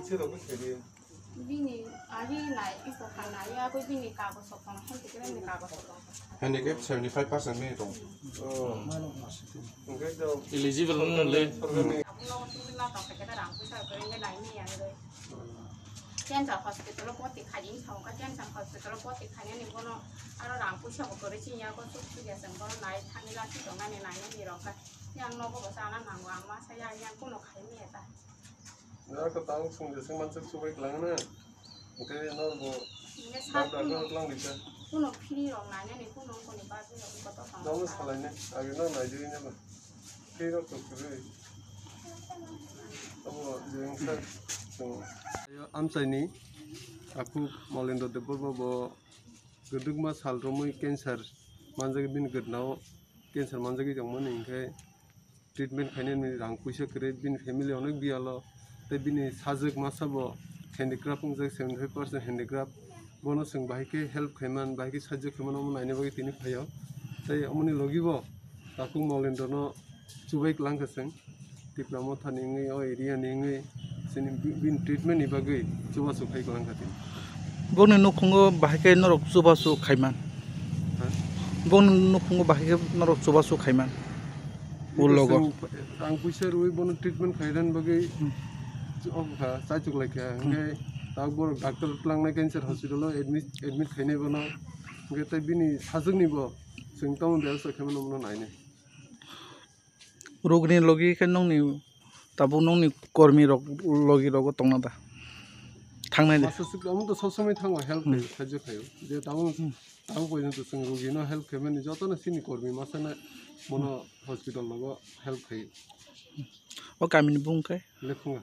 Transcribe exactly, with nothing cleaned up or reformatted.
Bini ari nai, iko kha nai, ya, bini kago sokong, handicap ni kago sokong. Handicap seventy five percent bini tong. Oh. Hwnkhe do eligible wng le. Sorkarni. Abono tungwi ma tong kha khe rang puisa rok kwrwngwi nai ni yang rwi. Cancer hospital o boti khai ni thang kha, cancer hospital o boti khai ni bono aro rang puisa bo kwrwi chini ya ko chuk chuk ya chwng bono nai thangwi la si tong nani nai nani rok kha. Yang nogo bo chana nango ang ma sa ya yang kuno khai ni ya ta. Nokha tang sung jesung mansuk chubai kwlangna. Hwnkhe norbo doctor no kwlang disa. Kuno phini rok nainani kuno wngkoni bagwi rok kotor tong. Nono salainai, age no naidi neba. Phini rok to kwrwi. Abo je wngkha chwng. Amchaini aku Molendra Debbarma bo gwdwkma sal romwi cancer manjagwi bini gwdnao cancer manjagwi tongmani hwnkhe treatment khainani rang puisa kwrwi, bini family onek biyalo, tei bini sajwk masa bo handicraft wngjak, seventy five percent handicraft. Bono chwng bahai khe help khaiman, bahai khe sajwk khaiman, omo naina bagwi tini phaio. Tei omoni logi bo takhuk Molendra no chubai kwlangkha chwng, Tipra Motha ni wngwi, o area ni wngwi, chini bi-, bini treatment ni bagwi chubachu khai kwlangkha tini. Boni nukhungo bahai khe norok chubachu khaiman. Ha? Boni nukhungo bahai khe norok chubachu khaiman. Ulogo. Chwng rang puisa rwui bono treatment khainani bagwi, hmm, chu-, o kha, chaichuk lai kha. Hmm. Hwnkhe tabuk borok doctor twlangnai cancer hospital o admit, admit khainai bono. Hwnkhe tei bini sajwkni bo chwng tamo bebasta khaimano bono nainai. Rogni logi khe nongni tabuk nongni kormi rok logi rogo tongna da? Thangnai de. Masa sik amo to sob somoi thango help, hmm, khayo, sajwk khayo. Je tabuk, hmm, tabuk porjonto chwng rogino help khaimani jotono chini kormi masa na bono hospital logo help khayo. O kamini bung khe? Lekhunga.